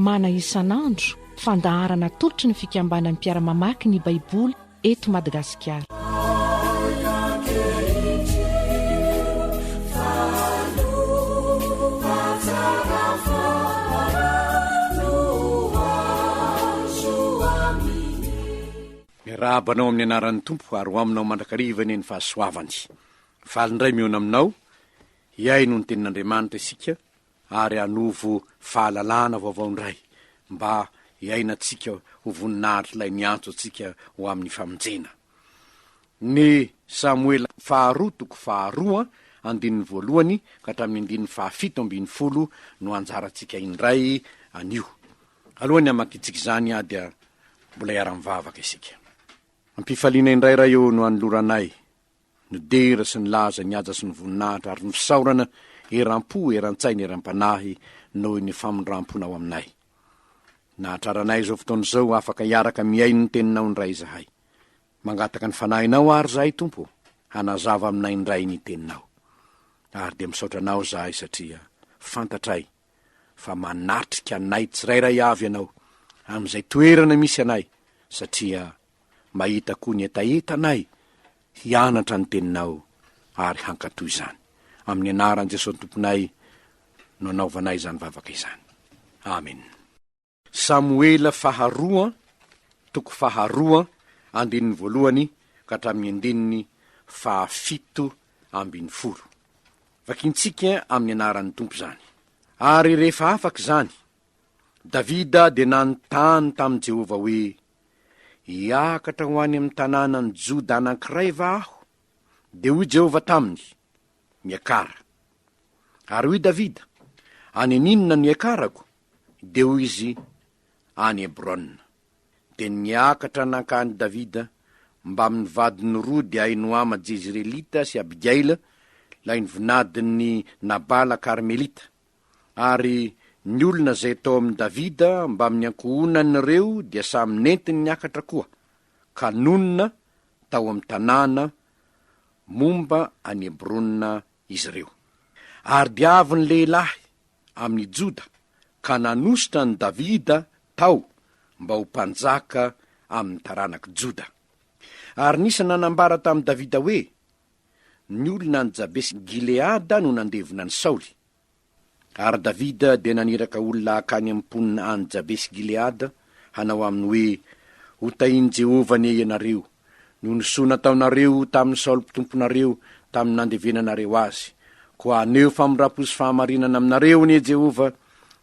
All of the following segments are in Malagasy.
Mana isan'andro, fandaharana atolotry ny fikambanan'ny mpiara-mamaky ny Baiboly eto Madagasikara. Miarahaba anao amin'ny anaran'ny Tompo ary ho aminao mandrakariva anie ny fahasoavany. Faly indray mihaona aminao, hihaino ny tenin'Andriamanitra isika ary hanovo fahalalana vaovao indray mba hiainantsika ho voninahitr'ilay niantso antsika ho amin'ny famonjena. Ny Samoela faharoa toko faharoa andininy voalohany ka hatramin'ny andininy fahafito ambin'ny folo no anjarantsika indray anio. Alohan'ny hamakintsika izany dia mbola hiara-mivavaka isika. Ampifaliana indray Ray ô no anoloranay ny dera sy ny laza, ny haja sy ny voninahitra ary ny fisaorana eram-po, eran-tsaina, eram-panahy noho ny famindram-ponao aminay. Nahatraranay izao fotoana izao afaka hiaraka mihaino ny teninao indray izahay. Mangataka ny fanahinao àry izahay Tompo ô, hanazava aminay indray ny teninao. Ary dia misaotra anao izahay satria fantatray fa manatrika anay tsirairay avy ianao amin'izay toerana misy anay satria mahita koa ny hetahetanay hianatra ny Teninao ary hankatò izany. Amin'ny anaran'i Jesosy Tomponay no anaovanay izany vavaka izany. Amen. Samoela faharoa, toko faharoa, andininy voalohany ka hatramin'ny andininy fahafito ambin'ny folo. Vakintsika amin'ny anaran'ny Tompo izany. Ary rehefa afaka izany, Davida dia nanontany tamin'i Jehovah hoe, Hiakatra ho any amin'ny tanànan'i Joda anankiray va aho? Dia hoy Jehovah taminy, Miakara. Ary hoy Davida, Any an'inona no hiakarako? Dia hoy izy, Any Hebrona. Dia niakatra nankany Davida, mbamin'ny vadiny roa dia Ahinoama Jezirelita sy Abigaila, ilay nivinadin'i Nabala Karmelita. Ary ny olona izay tao amin'i Davida mbamin'ny ankohonany ireo dia samy nentiny niakatra koa, ka nonina tao amin'ny tanàna momba an'i Hebrona izy ireo. Ary dia avy ny lehilahy amin'i Joda ka nanositra an'i Davida tao mba ho mpanjaka amin'ny taranak'i Joda. Ary nisy nanambara tamin'i Davida hoe, Ny olona any Jabesy-Gileada no nandevona an'i Saoly. Ary Davida dia naniraka olona hakany amin'ny mponina any Jabesy-Gileada, hanao aminy hoe, Hotahin'i Jehovah anie ianareo, noho ny soa nataonareo tamin'i Saoly mpitomponareo tamin'ny nandevenanareo azy. Koa haneho famindram-po sy fahamarinana aminareo anie Jehovah,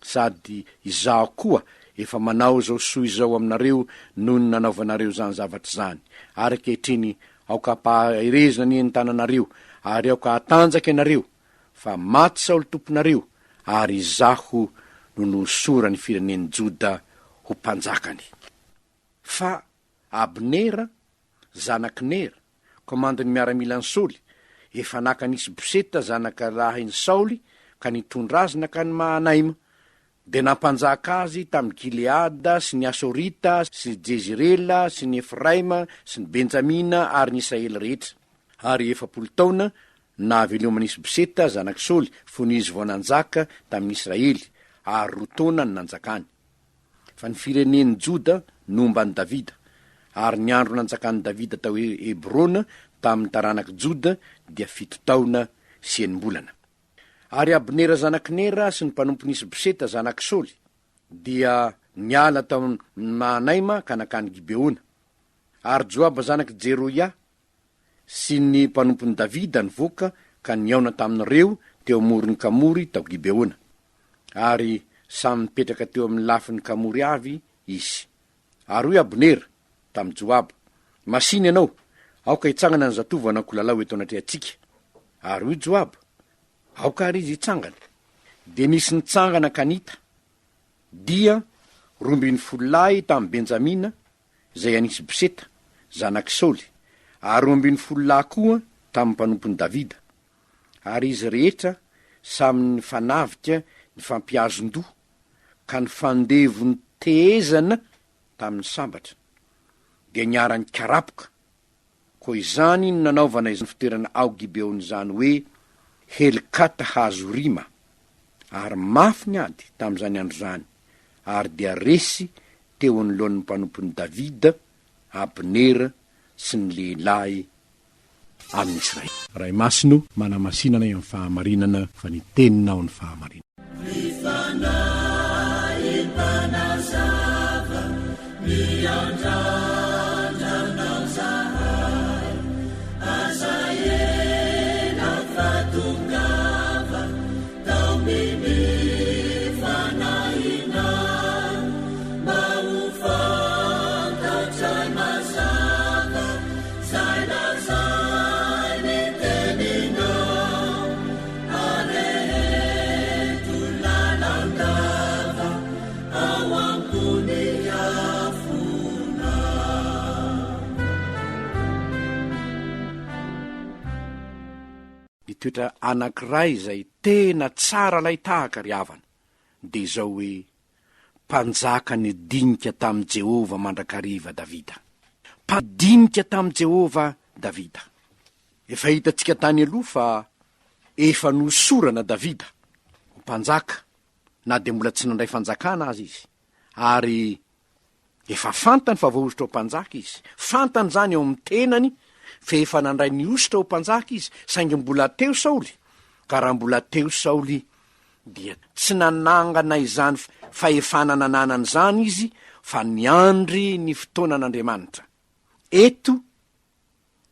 sady izaho koa efa manao izao soa izao aminareo noho ny nanaovanareo izany zavatra izany. Ary ankehitriny Aoka hampaherezina anie ny tananareo, ary aoka hatanjaka ianareo, fa maty Saoly tomponareo, ary izaho no nohosoran'ny firenen'i Joda ho mpanjakany. Fa Abnera, zanak'i Nera, komandin'ny miaramilan'i Saoly, efa naka an'i Isboseta zanaka lahin'i Saoly ka nitondra azy nankany Mahanaima, Dia nampanjaka azy tamin'i Gileada sy ny Asorita sy Jezirela sy ny Efraima sy ny Benjamina ary ny Israely rehetra. Ary 40 taona nahaveloman'i Isboseta zanak'i Saoly fony izy vao nanjaka tamin'ny Israely, ary roa taona no nanjakany. Fa ny firenen'i Joda nomba an'i Davida, ary ny andro nanjakan'i Davida tao Hebrona tamin'ny taranak'i Joda dia fito taona sy enim-bolana. Ary Abnera zanak'i Nera sy ny mpanompon'i Isboseta zanak'i Saoly dia niala tao Mahanaima ka nankany Gibeona. Ary Joaba zanak'i Jeroia sy ny mpanompon'i Davida nivoaka ka nihaona tamin'ireo teo amoron'ny kamory tao Gibeona. Ary samy nipetraka teo amin'ny lafin'ny kamory avy izy. Ary hoy Abnera tamin'i Joaba, Masìna ianao, aoka hitsangana ny zatovo hanao kilalao eto anatrehantsika. Ary hoy Joaba, Aoka àry izy hitsangana. Dia nisy nitsangana ka nita, dia 12 lahy tamin'i Benjamina, izay an'i Isboseta, zanak'i Saoly, ary 12 lahy koa tamin'ny mpanompon'i Davida. Ary izy rehetra samy nifanavika nifampihazon-doha, ka nifandevon-tehezana tamin'ny sabatra, dia niara-nikarapoka. Koa izany no nanaovana izany fitoerana ao Gibeona izany hoe Helkata-hazorima. Ary mafy ny ady tamin'izany andro izany. Ary dia resy teo anoloan'ny mpanompon'i Davida, Abnera sy ny lehilahy amin'ny Israely. Ray Masina o, manamasina anay amin'ny fahamarinana, fa ny Teninao ny fahamarinana. Ry Fanahy mpanazava, miandrandra Anao zahay, aza ela fa tongava. Ny toetra anankiray izay tena tsara alay tahaka ry havana dia izao hoe, Mpanjaka nidinika tamin'i Jehovah mandrakariva Davida. Mpandinika tamin'i Jehovah Davida. Efa hitantsika tany aloha fa efa nohosorana Davida ho mpanjaka na dia mbola tsy nandray fanjakana aza izy, ary Efa fantany fa voahosotra ho mpanjaka izy. Fantany izany eo amin'ny tenany fa efa nandray ny hosotra ho mpanjaka izy, saingy mbola teo Saoly. Ka raha mbola teo Saoly, dia tsy nanangana izany fahefana nananany izany izy, fa niandry ny fotoanan'Andriamanitra. Eto,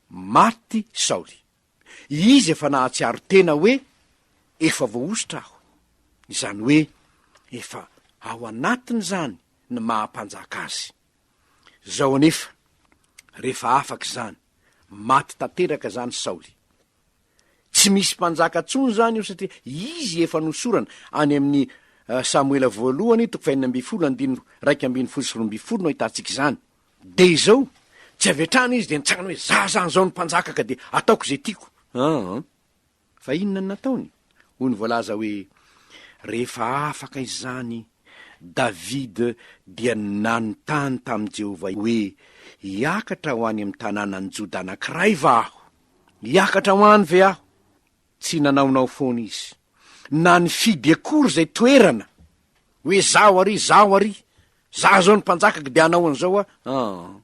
maty Saoly. Izy efa nahatsiaro tena hoe efa voahosotra aho. Izany hoe efa ao anatiny izany ny maha mpanjaka azy. Izao anefa, rehefa afaka izany, maty tanteraka izany Saoly. Tsy misy mpanjaka intsony izany eo satria izy efa nosorana any amin'ny Samoela voalohany toko fahenina ambinifolo andininy 11 sy 12 no ahitantsika izany. Dia izao, tsy avy hatrany izy dia nitsangana hoe za zany izao no mpanjaka ka dia ataoko izay tiako. Aa. Fa inona no nataony? Hoy ny voalaza hoe, Rehefa afaka izany, David dia nanontany tamin'i Jehovah hoe, Hiakatra ho any amin'ny tanànan'i Joda anankiray va aho? Hiakatra ho any ve aho? Tsy nanaonao foana izy, na nifidy akory izay toerana, hoe zaho ary, zaho ary. Za zao ny mpanjaka ka dia hanao an'izao aho. Aa.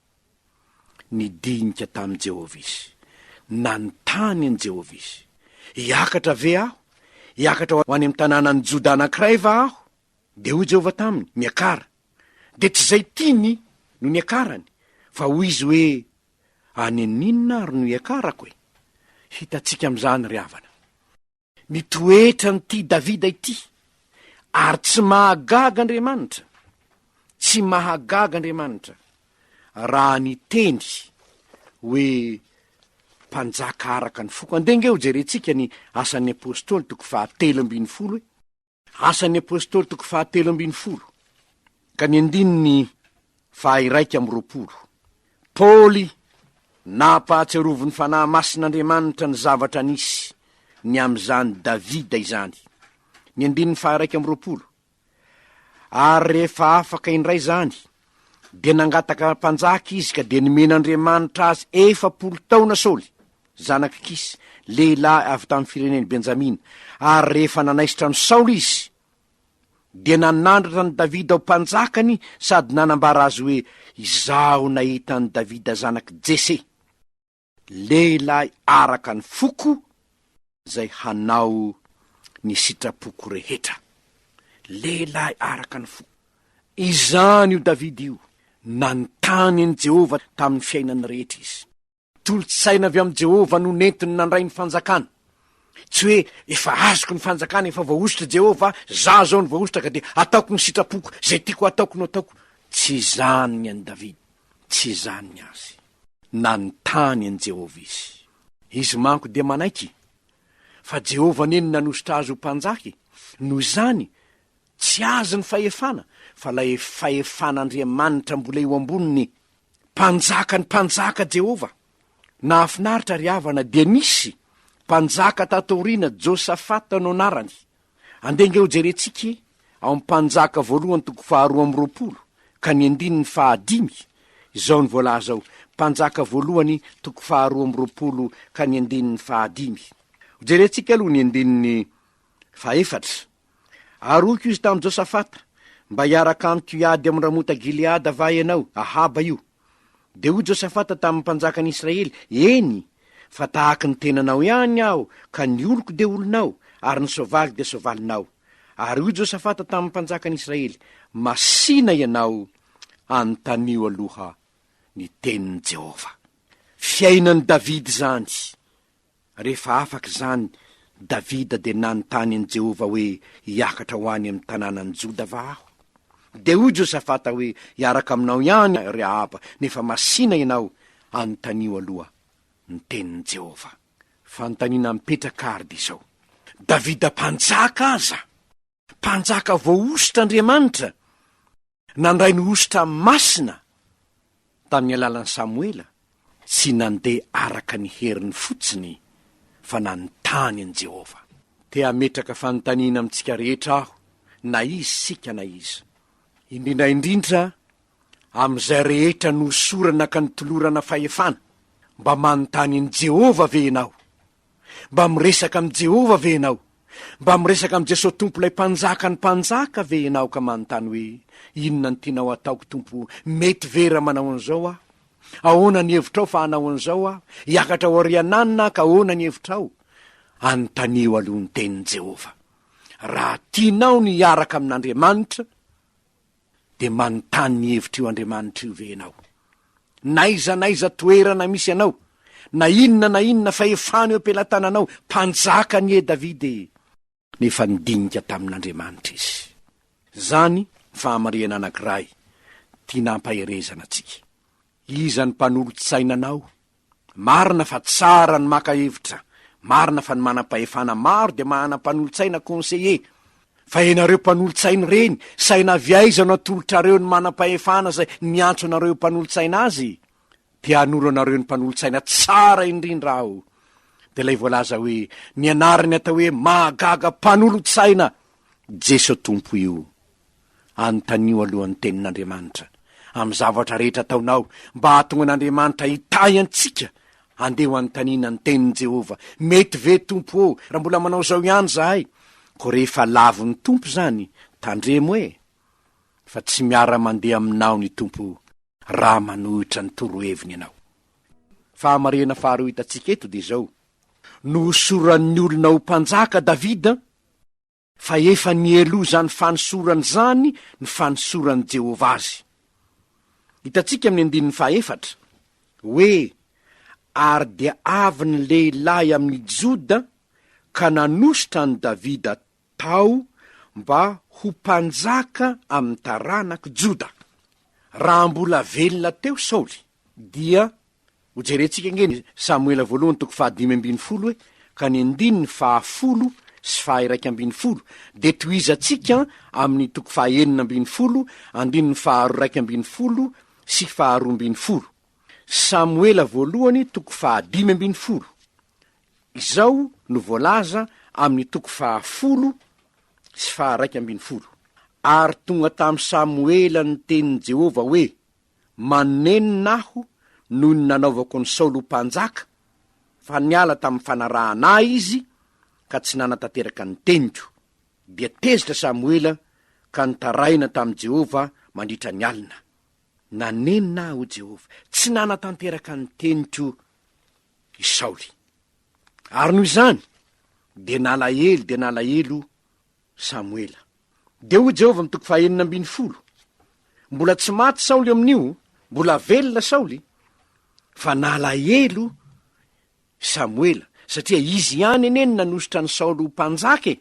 Nidinika tamin'i Jehovah izy. Nanontany an'i Jehovah izy. Hiakatra ve aho? Hiakatra ho any amin'ny tanànan'i Joda anankiray va aho? Dia hoy Jehovah taminy, Miakara. Dia tsy izay tiany no niakarany, fa hoy izy hoe, Any amin'inona ary no hiakarako e? Hitantsika amin'izany ry havana. Ny toetran'ity Davida ity, ary tsy mahagaga Andriamanitra, tsy mahagaga Andriamanitra raha niteny hoe mpanjaka araka ny foko. Andeha ange hojerentsika ny Asan'ny Apostoly toko fahatelo ambinifolo e. Asan'ny Apostoly toko fahatelo ambinifolo ka ny andininy faha-21. Paoly nampahatsiarovin'ny Fanahy Masin'Andriamanitra ny zavatra nisy ny amin'izany Davida izany. Ny andininy faha-21. Ary rehefa afaka indray izany, dia nangataka mpanjaka izy ka dia nomen'Andriamanitra azy 40 taona Saoly, zanak'i Kisy, lehilahy avy tamin'ny firenen'i Benjamina. Ary rehefa nanaisotra an'i Saoly izy, dia nanandratra an'i Davida ho mpanjakany sady nanambara azy hoe, Izaho nahita an'i Davida zanak'i Jese, lehilahy araka ny foko, izay hanao ny sitrapoko rehetra. Lehilahy araka ny foko. Izany io Davida io. Nanontany an'i Jehovah tamin'ny fiainany rehetra izy. Tolo-tsaina avy amin'i Jehovah no nentiny nandray ny fanjakana. Tsy hoe efa azoko ny fanjakana, efa voahosotra Jehovah, za zao no voahosotra ka dia ataoko ny sitrapoko, izay tiako hataoko no ataoko. Tsy izany ny an'i Davida, tsy izany ny azy. Nanontany an'i Jehovah izy. Izy manko dia manaiky fa Jehovah anie no nanosotra azy ho mpanjaka e. Noho izany, tsy azy ny fahefana, fa ilay fahefan'Andriamanitra mbola eo amboniny. Mpanjaka ny mpanjaka Jehovah. Nahafinaritra ry havana dia nisy mpanjaka tato aoriana Josafata no anarany. Andeha ange ho jerentsika e, ao amin'ny Mpanjaka voalohany toko faharoa amby 20 ka ny andininy fahadimy. Izao no voalaza ao, Mpanjaka voalohany toko faharoa amby 20 ka ny andininy fahadimy. Ho jerentsika aloha ny andininy fahefatra. Ary hoy koa izy tamin'i Josafata, Mba hiaraka amiko hiady amin'i Ramota-gileada va ianao? Ahaba io. Dia hoy Josafata tamin'ny mpanjakan'i Israely, Eny, fa tahaky ny tenanao ihany aho, ka ny oloko dia olonao, ary ny soavaly dia soavalinao. Ary hoy Josafata tamin'ny mpanjakan'i Israely, Masìna ianao, anontanio aloha ny tenin'i Jehovah. Fiainan'i Davida izany. Rehefa afaka izany, Davida dia nanontany an'i Jehovah hoe, Hiakatra ho any amin'ny tanànan'i Joda va aho? Dia hoy Josafata hoe, Hiaraka aminao ihany ry Ahaba, nefa masìna ianao, anontanio aloha ny tenin'i Jehovah. Fanontaniana mipetraka àry dia izao, Davida mpanjaka aza, mpanjaka voahosotr'Andriamanitra, Nandray ny hosotra masina tamin'ny alalan'i Samoela, tsy nandeha araka ny heriny fotsiny fa nanontany an'i Jehovah. Te hametraka fanontaniana amintsika rehetra aho, na iza isika na iza. Indrindra indrindra amin'izay rehetra nohosorana ka notolorana fahefana, mba manontany an'i Jehovah ve ianao? Mba miresaka amin'i Jehovah ve ianao? Mba miresaka amin'i Jesosy Tompo ilay Mpanjakan'ny mpanjaka ve ianao ka manontany hoe, Inona no tianao hataoko, Tompo? Mety ve raha manao an'izao aho? Ahoana ny hevitrao fa hanao an'izao aho? Hiakatra ao aoriananina aho ka ahoana ny hevitrao? Anontanio aloha ny tenin'i Jehovah. Raha tianao ny hiaraka amin'Andriamanitra, Dia manontany ny hevitr'io Andriamanitra io ve ianao? N'aiza n'aiza toerana misy anao, na inona na inona fahefana eo am-pelatananao, mpanjaka anie Davida e! Nefa nidinika tamin'Andriamanitra izy. Izany ny fahamarihana anankiray tiana hampaherezana antsika. Iza no mpanolotsaina anao? Marina fa tsara ny maka hevitra, marina fa ny manam-pahefana maro dia manana mpanolotsaina, conseiller. Fa ianareo mpanolotsaina ireny, saina avy aiza no atolotrareo ny manam-pahefana izay niantso anareo ho mpanolotsaina azy? Te hanolo anareo ny mpanolotsaina tsara indrindra aho. Dia ilay voalaza hoe, ny anarany atao hoe mahagaga mpanolotsaina, Jeso Tompo io. Anontanio aloha ny Tenin'Andriamanitra amin'ny zavatra rehetra ataonao mba hahatonga an'Andriamanitra hitahy antsika. Andeha ho anontaniana ny Tenin'i Jehovah. Mety ve, Tompo ô, raha mbola manao izao ihany izahay? Koa rehefa lavin'ny Tompo izany, tandremo e! Fa tsy miara-mandeha aminao ny Tompo raha manohitra ny toroheviny ianao. Fahamarihana faharoa hitantsika eto dia izao, Nohosoran'ny olona ho mpanjaka Davida, Fa efa nialoha izany fanosorana izany ny fanosoran'i Jehovah azy. Hitantsika amin'ny andininy fahaefatra hoe ary dia avy ny lehilahy amin'ny Joda ka nanosotra an'i Davida tao mba ho mpanjaka amin'ny taranak'i Joda. Raha mbola velona teo Saoly, dia Hojerentsika ange ny Samoela voalohany toko fahadimy ambin'ny folo e, ka ny andininy fahafolo sy faha-iraika ambin'ny folo, dia tohizantsika amin'ny toko faha-enina ambin'ny folo, andininy faha-iraika ambin'ny folo sy faharoa ambin'ny folo. Samoela voalohany toko fahadimy ambin'ny folo. Izao no voalaza amin'ny toko fahafolo sy faha-iraika ambin'ny folo, Ary tonga tamin'i Samoela ny tenin'i Jehovah hoe, Manenina aho noho ny nanaovako an'i Saoly ho mpanjaka, fa niala tamin'ny fanarahana ahy izy ka tsy nanatanteraka ny teniko. Dia tezitra Samoela ka nitaraina tamin'i Jehovah mandritra ny alina. Nanenina aho, hoy Jehovah, tsy nanatanteraka ny teniko i Saoly. Ary noho izany, dia nalahelo dia nalahelo Samoela. Dia hoy Jehovah amin'ny toko fahenina ambin'ny folo, Mbola tsy maty Saoly amin'io, mbola velona Saoly, fa nalahelo Samoela, satria izy ihany anie no nanosotra an'i Saoly ho mpanjaka e.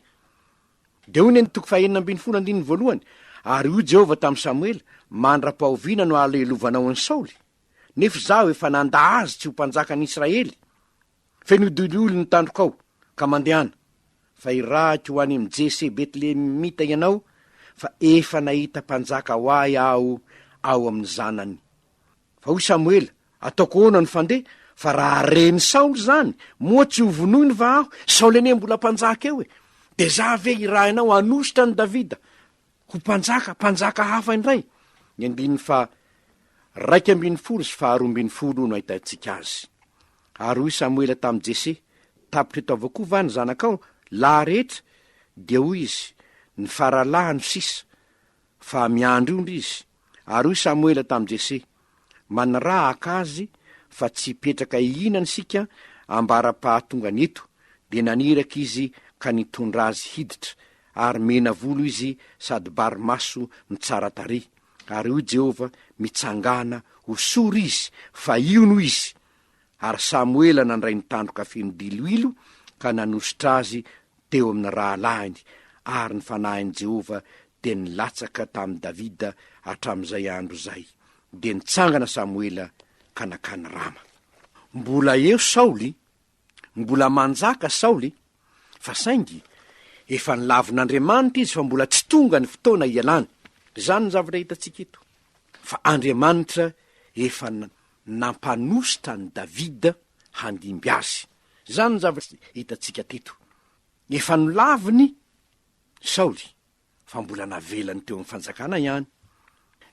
Dia hoy ny toko fahenina ambin'ny folo andininy voalohany, Ary hoy Jehovah tamin'i Samoela, Mandra-pahoviana no halahelovanao an'i Saoly? Nefa izaho efa nandà azy tsy ho mpanjakan'ny Israely. Fenoy diloilo ny tandrokao, ka mandehana, fa hirahiko ho any amin'i Jese Betlehemita ianao, fa efa nahita mpanjaka ho ahy aho ao amin'ny zanany. Fa hoy Samoela, Ataoko ahoana no fandeha? Fa raha ren'i Saoly izany, moa tsy hovonoiny va aho? Saoly anie mbola mpanjaka eo e! Dia izaho ve hirahinao hanositra an'i Davida Ho mpanjaka, mpanjaka hafa indray. Ny andininy faha 11 sy faha 12 no ahitantsika azy. Ary hoy Samoela tamin'i Jese, Tapitra eto avokoa va ny zanakao lahy rehetra? Dia hoy izy, Ny faralahy no sisa, Fa miandry ondry izy. Ary hoy Samoela tamin'i Jese, Maniraha haka azy, fa tsy hipetraka hihinana isika ambara-pahatongany eto. Dia naniraka izy ka nitondra azy hiditra. Ary mena volo izy sady bary maso no tsara tarehy. Ary hoy Jehovah, Mitsangàna, hosory izy, fa io no izy. Ary Samoela nandray ny tandroka feno diloilo ka nanosotra azy teo amin'ny rahalahiny, ary ny fanahin'i Jehovah dia nilatsaka tamin'i Davida hatramin'izay andro izay. Dia nitsangana Samoela ka nankany Rama. Mbola eo Saoly, mbola manjaka Saoly, fa saingy efa nilavin'Andriamanitra izy fa mbola tsy tonga ny fotoana hialany. Izany ny zavatra hitantsika eto, fa Andriamanitra efa nampanositra an'i Davida handimby azy. Izany ny zavatra hitantsika teto. Efa nolaviny Saoly, fa mbola navelany teo amin'ny fanjakana ihany.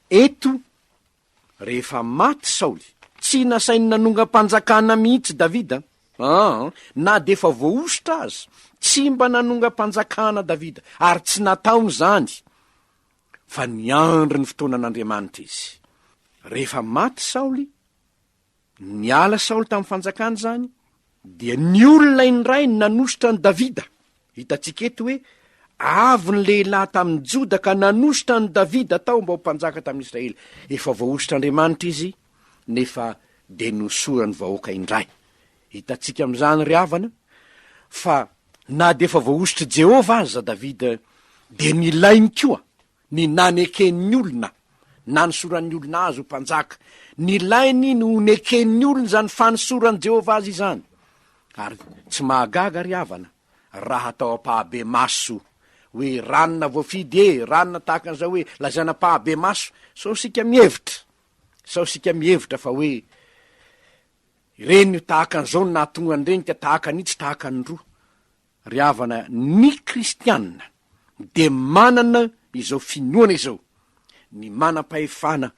Eto, rehefa maty Saoly, tsy nasainy nanongam-panjakana mihitsy Davida, aa, na dia efa voahosotra aza, tsy mba nanongam-panjakana Davida, ary tsy nataony izany, fa niandry ny fotoanan'Andriamanitra izy. Rehefa maty Saoly, niala Saoly tamin'ny fanjakana izany, dia ny olona indray no nanosotra an'i Davida. Hitantsika eto hoe avy ny lehilahy tamin'ny Joda ka nanosotra an'i Davida tao mba ho mpanjaka tamin'ny Israely. Efa voahosotr'Andriamanitra izy, nefa dia nosoran'ny vahoaka indray. Hitantsika amin'izany ry havana fa na dia efa voahosotr'i Jehovah aza Davida dia nilainy koa ny naneken'ny olona, nanosoran'ny olona azy ho mpanjaka. Nilainy ny ho neken'ny olona izany fanosoran'i Jehovah azy izany. Ary tsy mahagaga ry havana raha atao ampahabemaso hoe ranona voafidy e, ranona tahaka an'izao hoe lazaina ampahabemaso, sao isika mihevitra, sao isika mihevitra fa hoe Ireny io tahaka an'izao no nahatonga an'ireny ka tahaka an'itsy tahaka an'iroa. Ry havana, ny kristiana dia manana izao finoana izao, ny manam-pahefana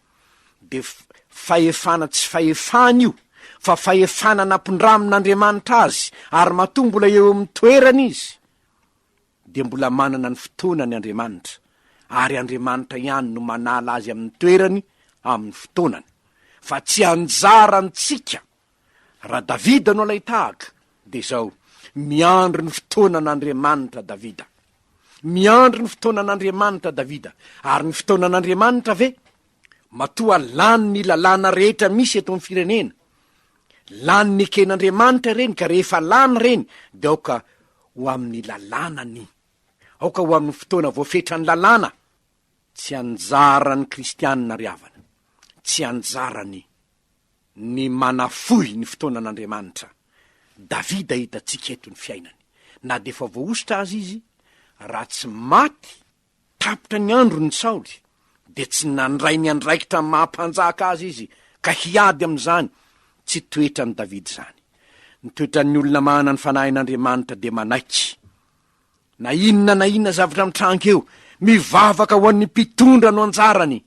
dia fahefana tsy fahefana io fa fahefana nampindramin'Andriamanitra azy ary matoa mbola eo amin'ny toerany izy dia mbola manana ny fotoanany Andriamanitra, ary Andriamanitra ihany no manala azy amin'ny toerany amin'ny fotoanany, fa tsy anjarantsika. Raha Davida no alain-tahaka, dia izao, miandry ny fotoanan'Andriamanitra Davida. Miandry ny fotoanan'Andriamanitra Davida. Ary ny fotoanan'Andriamanitra ve? Matoa lany ny lalàna rehetra misy eto amin'ny firenena, lany neken'Andriamanitra ireny ka rehefa lany ireny dia aoka ho amin'ny lalàna ny, aoka ho amin'ny fotoana voafetran'ny lalàna. Tsy anjaran'ny kristianina ry havana, tsy anjarany ny manafohy ny fotoanan'Andriamanitra. Davida hitantsika eto ny fiainany, na dia efa voahosotra aza izy, raha tsy maty Tapitra ny androny Saoly, dia tsy nandray ny andraikitra maha mpanjaka azy izy, ka hiady amin'izany. Tsy toetran'i Davida izany. Ny toetran'ny olona manana ny Fanahin'Andriamanitra dia manaiky, na inona na inona zavatra mitranga eo, mivavaka ho an'ny mpitondra no anjarany.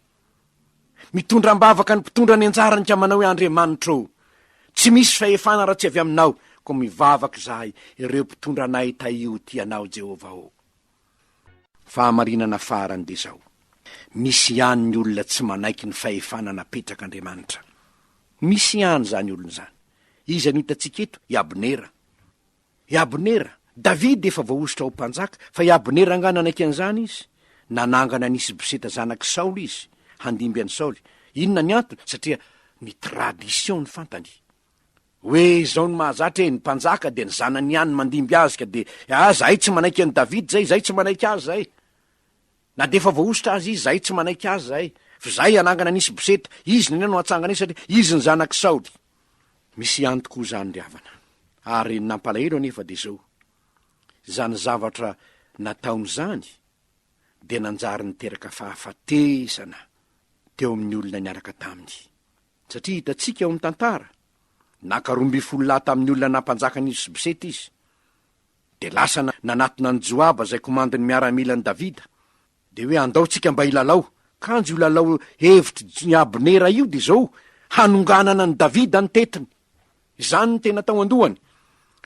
Mitondra am-bavaka ny mpitondra ny anjarany ka manao hoe, Andriamanitra ô, tsy misy fahefana raha tsy avy aminao, koa mivavaka izahay, ireo mpitondra anay tahio tia anao Jehovah ô. Fahamarinana farany dia izao, misy ihany ny olona tsy manaiky ny fahefana napetrak'Andriamanitra. Misy ihany izany olona izany. Iza no hitantsika eto? I Abnera. I Abnera. Davida efa voahosotra ho mpanjaka, fa i Abnera angaha nanaiky an'izany izy? Nanangana an'i Isboseta zanak'i Saoly izy, handimby an'i Saoly. Inona ny antony? Satria ny tradition no fantany. Hoe izao no mahazatra e, ny mpanjaka dia ny zanany ihany no mandimby azy ka dia ah zahay tsy manaiky an'i David zay, zahay tsy manaiky azy zay. Na dia efa voahosotra aza izy, zahay tsy manaiky azy zay. Fa zahay hanangana an'i Isboseta, izy no no hatsangana izy satria izy ny zanak'i Saoly. Misy ihany tokoa izany ry havana. Ary ny nampalahelo anefa dia izao, izany zavatra nataony izany dia nanjary niteraka fahafatesana teo amin'ny olona niaraka taminy. Satria hitantsika ao amin'ny tantara, naka 12 lahy tamin'ny olona nampanjaka an'i Isboseta izy, dia lasa nanatona an'i Joaba izay komandin'ny miaramilan'i Davida, dia hoe andao tsika mba hilalao. Kanjo io lalao hevitr'i Abnera io dia izao, hanonganana an'i Davida ny tetiny. Izany no tena tao an-dohany.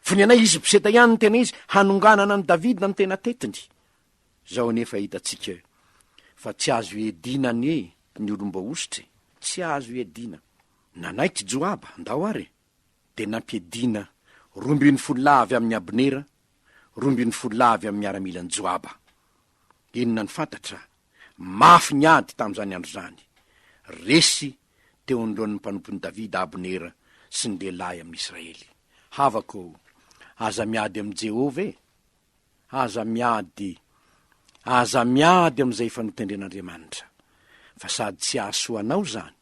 Fa ny anay Isboseta ihany no tena izy, hanonganana an'i Davida ny tena tetiny. Izao anefa hitantsika. Fa tsy azo iadiana anie ny olom-boahosotra e! Tsy azo iadiana. Nanaiky Joaba, ndao ary e! Dia nampiadiana 12 lahy avy amin'i Abnera, 12 lahy avy amin'ny miaramilan'i Joaba. Inona no fantatra? Mafy ny ady tamin'izany andro izany. Resy teo anoloan'ny mpanompon'i Davida Abnera sy ny lehilahy amin'ny Israely. Havako ô, aza miady amin'i Jehovah e! Aza miady, aza miady amin'izay efa notendren'Andriamanitra, fa sady tsy hahasoa anao izany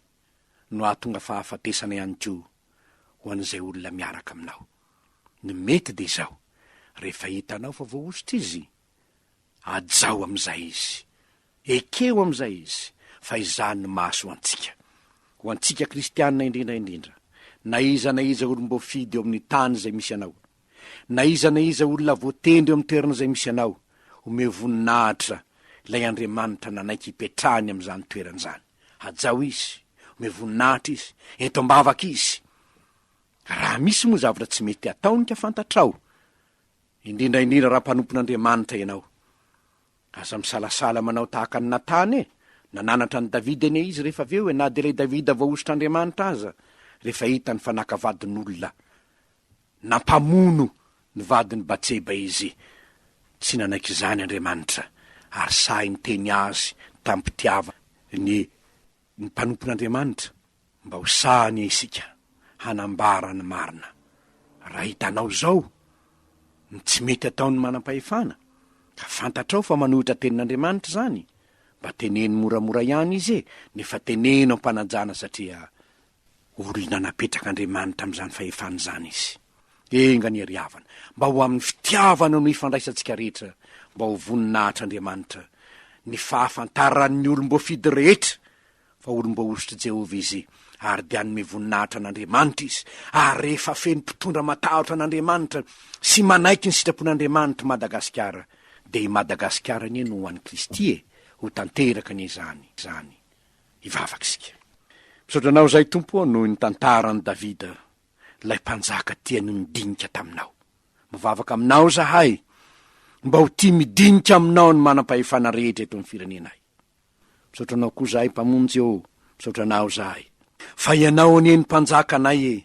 no hahatonga fahafatesana ihany koa ho an'izay olona miaraka aminao. Ny mety dia izao, rehefa hitanao fa voahosotra izy, hajao amin'izay izy, ekeo amin'izay izy, fa izany no mahasoa antsika. Ho antsika kristiana indrindra indrindra, na iza na iza olom-boafidy eo amin'ny tany izay misy anao, Na iza na iza olona voatendry eo amin'ny toerana izay misy anao, omeo voninahitra ilay Andriamanitra nanaiky hipetrahany amin'izany toerana izany. Hajao izy, omeo voninahitra izy, ento am-bavaka izy. Raha misy moa zavatra tsy mety ataony ka fantatrao, indrindra indrindra raha mpanompon'Andriamanitra ianao, aza misalasala manao tahaka an'i Natana e! Nananatra an'i Davida anie izy rehefa avy eo e, na dia ilay Davida voahosotr'Andriamanitra aza, rehefa hitany fa naka vadin'olona Nampamono ny vadin'i Batseba izy. Tsy nanaiky izany Andriamanitra, ary sahy niteny azy tamim-pitiavana ny ny mpanompon'Andriamanitra, mba ho sahy anie isika hanambara ny marina. Raha hitanao izao ny tsy mety ataon'ny manam-pahefana, ka fantatrao fa manohitra tenin'Andriamanitra izany, mba teneno moramora ihany izy e, nefa teneno am-panajana satria Olona napetrak'Andriamanitra amin'izany fahefana izany izy. Enga anie ry havana, mba ho amin'ny fitiavana no ifandraisantsika rehetra, mba ho voninahitr'Andriamanitra ny fahafantaran'ny olom-boafidy rehetra fa olom-boahosotr'i Jehovah izy, ary dia hanome voninahitra an'Andriamanitra izy. Ary rehefa feno mpitondra matahotra an'Andriamanitra sy manaiky ny sitrapon'Andriamanitra i Madagasikara, dia i Madagasikara anie no ho an'i Kristy e! Ho tanteraka anie izany izany. Hivavaka isika. Misaotra Anao izahay Tompo ô noho ny tantaran'i Davida, ilay mpanjaka tia ny nidinika taminao. Mivavaka Aminao izahay mba ho tia midinika Aminao ny manam-pahefana rehetra eto amin'ny firenenay. Misaotra Anao koa izahay Mpamonjy ô, misaotra Anao izahay. Fa Ianao anie ny Mpanjakanay e,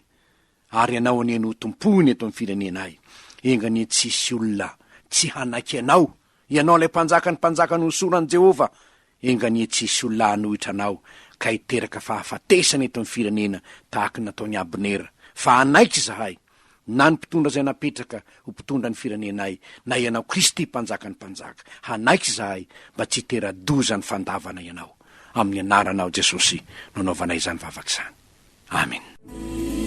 ary Ianao anie no ho tompoina eto amin'ny firenenay. Enga anie tsy hisy olona tsy hanaiky Anao, Ianao ilay Mpanjakan'ny mpanjaka nohosoran'i Jehovah, Enga anie tsy hisy olona hanohitra anao ka hiteraka fahafatesana eto amin'ny firenena tahaka ny nataon'i Abnera, fa hanaiky izahay, na ny mpitondra izay napetraka ho mpitondra ny firenenay, na ianao Kristy Mpanjakan'ny mpanjaka, hanaiky izahay mba tsy hitera-doza ny fandavana ianao. Amin'ny anaranao Jesosy no anaovanay izany vavaka izany. Amen.